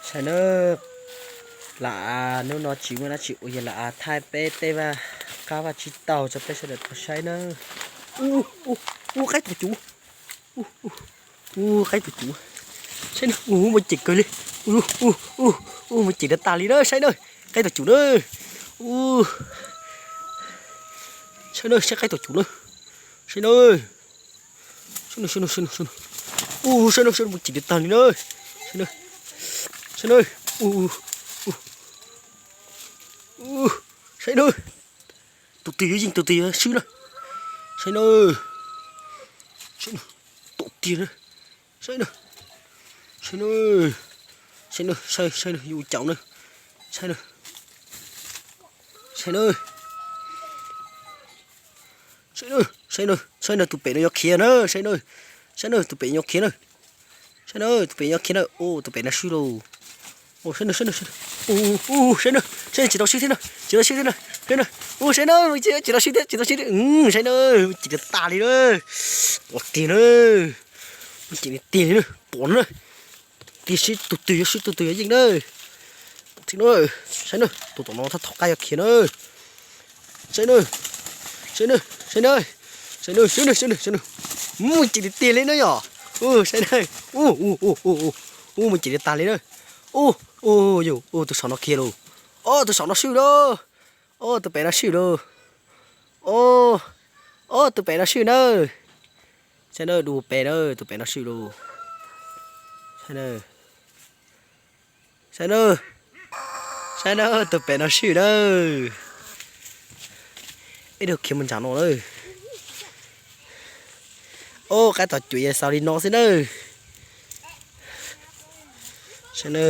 Saib na, lam hnub no tsis muaj dab tsi ua yog lam thaij peb tej vaj, qab vaj tsib taug rau peb sawv daws tau saib na. Ub, qaib tuaj cuv. Ub, qaib tuaj cuv. Saib na, ub, muaj ceem kawg li. Ub, ub, ub, muaj ceem tas tas li na, saib na. Qaib tuaj cuv na. Ub, saib na, saib qaib tuaj cuv na. Saib na. Saib na, saib na, saib na, saib na. Ub, saib na, saib na, muaj ceem tas tas li na. Saib na. Saib na. Ub, ub, ub. Ub, saib na. Tus twg yuav yeej tus twg yuav swb na. Saib na. Saib na. Tom tiag na. Saib na. Saib na. Saib na, saib, saib na, yuav ua caum na. Saib na. Saib na. Saib na, saib na, saib na, tus pem no yuav khiav na, saib na. Saib na, tus pem yuav khiav na. Saib na, tus pem yuav khiav na, ub, tus pem no swb lauj. Ub, saib na, saib na, saib na. Ub, ub, saib na, saib na, tsis tau swb thiab na, tsis tau swb thiab na, saib na. Ub, saib na, tsis tau swb thiab, tsis tau swb thiab. Saib na, ceem tas tas li na. Tom tiag na. Muaj ceem tiag tiag li na, pom na. Tiag seb tus twg yuav swb tus twg yuav yeej na. Pom thiab na. Saib na, tus tom no thov qab yuav khiav na. Saib na. Saib na, saib na. Saib na, saib na, saib na, saib na. Muaj ceem tiag tiag li na yom. Ub, saib na. Ub, ub, ub, ub, ub, muaj ceem tas tas li na. Ub, ub, yus, ub, tus saum no khiav lauj. Ob, tus saum no swb lauj. Ob, tus pem no swb lauj. Ob, ob, tus pem no swb na. Saib na, dua pem na, tus pem no swb lauj. Saib na. Saib na. Saib na, tus pem no swb na. Ib tug khiav mus nram no lawm. Ob, qaib tom cuv yeej xaus li no xwb na. Saib na.